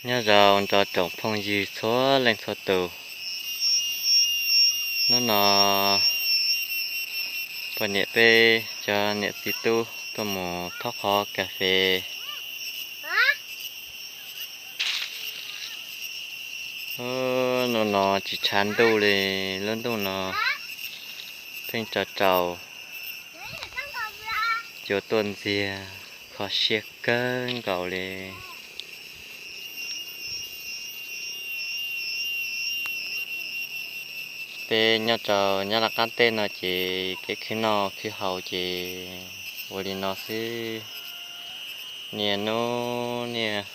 Nyob zoo rau tsoom phooj ywg txhua leej txhua tus. Hnub no poj niam peb cov niam txiv tub tuaj mus thob qhov kas fes. Hnub no tsis tshav ntuj li, lub ntuj no pheej tsaus tsaus, cua tuaj ntxiag, kho siab kawg nkaus li. Peb nyob rau Nyab Laj qab teb no ces kev khwv noj khwv haus ces ua li no xwb. Niaj hnub niaj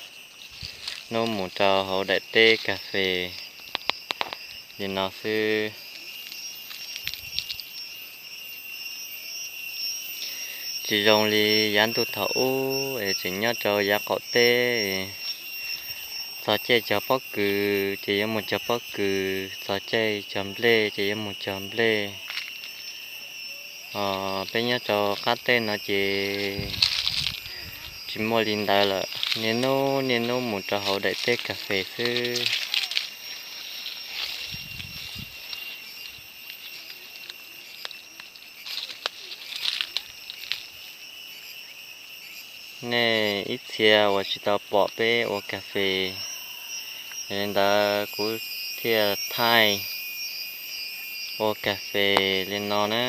hnub mus rau hauv daim teb kas fes li no xwb. Tsis zoo li yav ntuj thaum ub es tseem nyob rau yav qaum teb, txog caij cog pob kws ces yuav mus cog pob kws, txog caij cog nplej ces yuav mus cog nplej. Peb nyob rau qab teb no ces tsis muaj li ntawd lawm, niaj hnub niaj hnub mus rau hauv daim teb kas fes xwb. Nej ib txhia uas tsis tau pom peb ua kas fes, yog li ntawd kuv thiaj thaij ua kas fes li no na.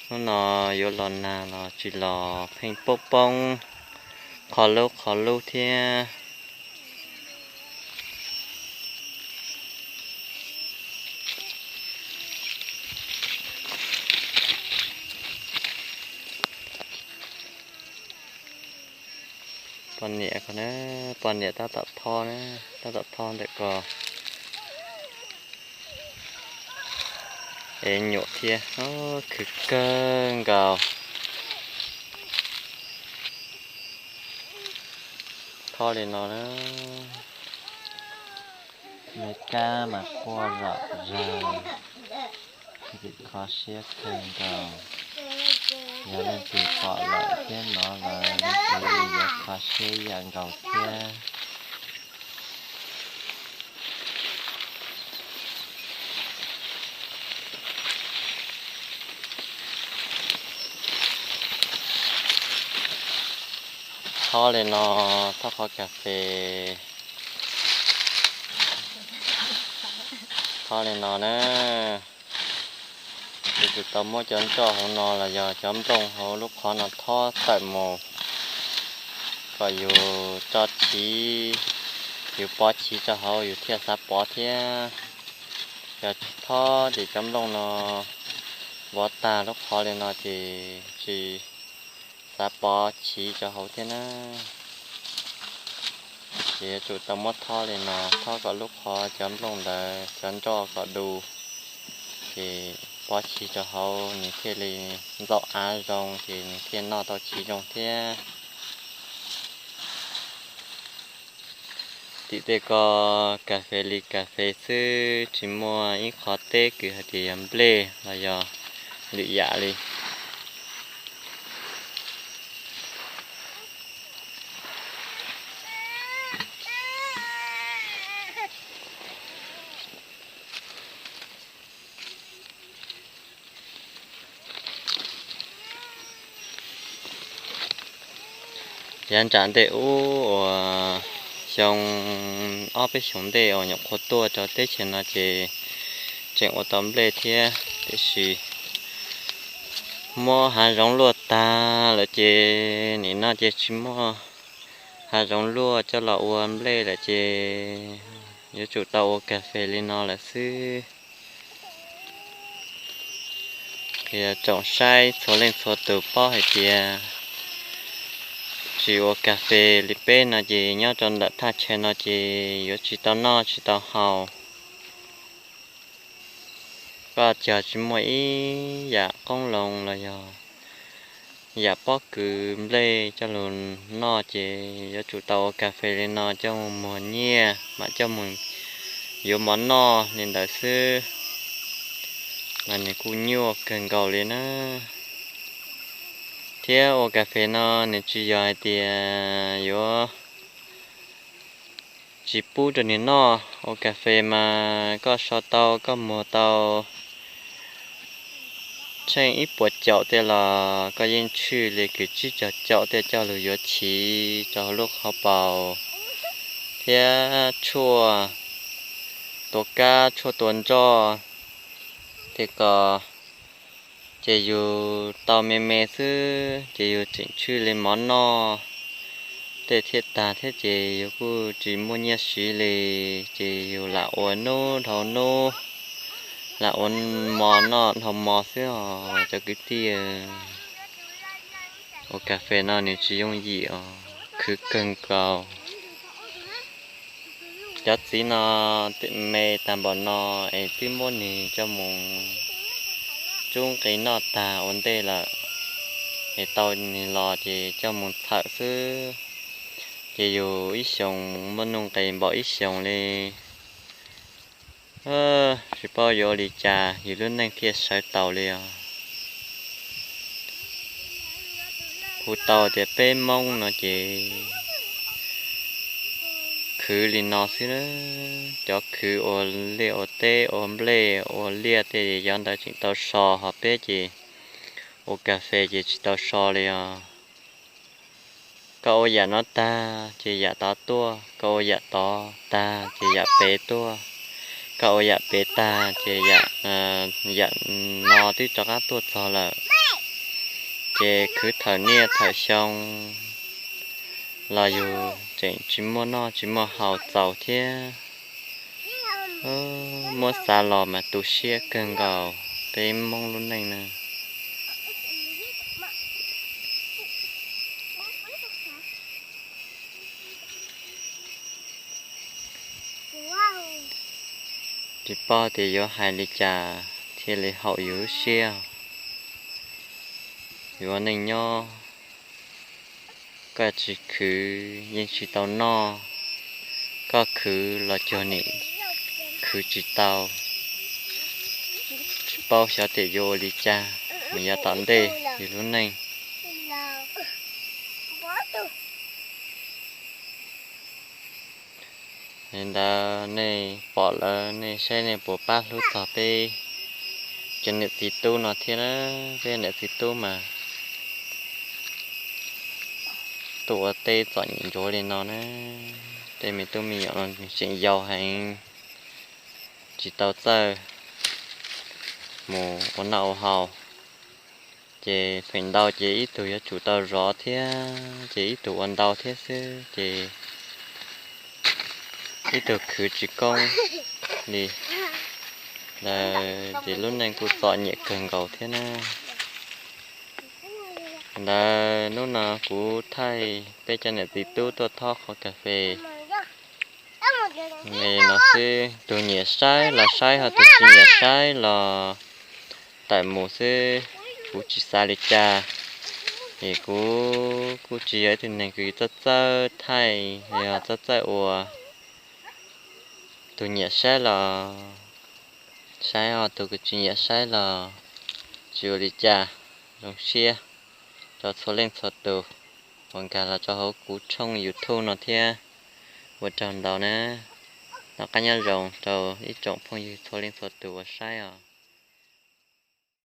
Hnub no yuav los nag los tsis los, pheej poob poob qho lub qho lub thiab. Poj niam ko na, poj niam tab tom thob na, tab tom thob ntawm ko. Es nyuam thiab, khwv kawg nkaus. Thob li no na, me kab mas quaj zom zaws, kho siab kawg nkaus. Yog leej twg pom lawm thiab hnov lawm, leej twg yuav kho siab ib yam nkaus thiab. Thob li no, thob qhov kas fes. Thob li no na, yuav tsum tau muab cov nroj hauv no los yog cov nplooj hauv lub qhov no thob tawm mus, kom yus tso chiv, yus pov chiv rau hauv yus thiaj xav pov thiab. Yog tsis thob ces cov nplooj no vov tag lub qhov li no ces tsis xav pov chiv rau hauv thiab na. Ces yuav tsum tau muab thob li no, thob kom lub qhov cov nplooj ntawd cov nroj kom du, ces pov chiv rau hauv nws thiaj li ntxaum av zoo, ces nws thiaj noj tau chiv zoo thiab. Tim tej ko kas fes li kas fes xwb, tsis muaj ib qho teb kws hais tias yog nplej los yog lwm yam li. Yav nram ntej ub uas xyoo, ob peb xyoos ntej uas nyuam qhuav tuaj rau teb chaws no ces tseem ua tau nplej thiab, tiam sis muab hav zoov luaj tag lawm ces nim no ces tsis muaj hav zoov luaj coj los ua nplej lawm ces yuav tsum tau ua kas fes li no lawm xwb. Qhia tsoom saib txhua leej txhua tus paub hais tias tsis ua kas fes li peb no ces nyob rau ntawm thaj chaw no ces yuav tsis tau noj tsis tau haus. Koj cog tsis muaj ib yam qoob loo los yog yam pob kws nplej coj lug noj ces yuav tsum tau ua kas fes li no coj mus muag nyiaj mam coj mus yuav mov noj li ntawd xwb. Mas nws kuj nyuaj kawg nkaus li na. Thiab ua kas fes no nws tsis yog hais tias yuav tsis pub rau nws noj. Ua kas fes mas koj so tau, koj muag tau tsheej ib puas caum tej los koj yeej tshwj li kwv tsib caug caum tej coj lug yuav chiv rau hauv lub qhov paus thiab tshuaj tua kab, tshuaj tua nroj tej ko. Ces yus tau me me xwb ces yus tseem tshwj li mov noj tej thiaj tag thiab ces yus kuj tsis muaj nyiaj siv li, ces yus lam ua hnub dhau hnub, lam ua mov noj dhau mov xwb os cov kwv tij. Ua kas fes no nws tsis yooj yim os, khwv kawg nkaus. Cov txiv no me tag npaum no es twb muab nws coj mus tsub nqi noj tag ua ntej lawm, es tau nws los ces coj mus txhawm xwb. Ces yus ib xyoos muaj nuj nqis npaum ib xyoos li. Tsis paub yuav ua li cas yus lub neej thiaj sawv taus li os. Hu tau tias peb Hmoob no ces khwv li no xwb na. Cov khwv ua liaj ua teb, ua nplej ua liaj tej cov ntawd tseem tau so, ho peb ces ua kas fes ces tsis tau so li os. Koj ua yam no tag ces yam tod tuaj, koj ua yam tod tag ces yam pem tuaj, koj ua yam pem tag ces yam, yam no twb rov qab tuaj txog lawm. Ces khwv thawm niaj thawm xyoo los yus tseem tsis muaj noj tsis muaj haus txaus thiab. Muab xav los mas tu siab kawg nkaus peb Hmoob lub neej na. Tsis paub tias yuav hais li cas thiaj li haum yus lub siab. Yuav neej nyob, koj tsis khwv yeej tsis tau noj, koj khwv los cuag nim khwv tsis tau. Tsis paub xyov tias yuav ua li cas mus yav tom ntej yus lub neej. Li ntawd nej pom lawm nej saib nej puas pab hlub txog peb cov niam txiv tub no thiab na. Peb niam txiv tub mas tuaj ua teb txom nyem ntsuav li no na. Tej me tub me nyuam no tseem yau heev, tsis tau txawj mus ua noj ua haus. Ces feem ntau ces ib tug yuav tsum tau zov thiab, ces ib tug ua ntau thiab xwb ces ib tug khwv tsis koob li ntawd ces lub neej kuj txom nyem kawg nkaus thiab na. Ntawd hnub no kuv thaij peb cov niam txiv tub tuaj thob qhov kas fes no xwb, tus nyiam saib los saib, ho tus tsis nyiam saib los tawm mus xwb, kuv tsis xav li cas. Es kuv kuj tsis yog ib tug neeg kws txawj txawj thaij, yog txawj txawj ua, tus nyiam saib los saib, ho tus kws tsis nyiam saib los tsis ua li cas. Zoo siab rau txhua leej txhua tus uas nkag los rau hauv kuv tshooj YouTube no thiab, ua tsaug ntau na. Noj qab nyob zoo rau ib tsoom phooj ywg txhua leej txhua tus uas saib os.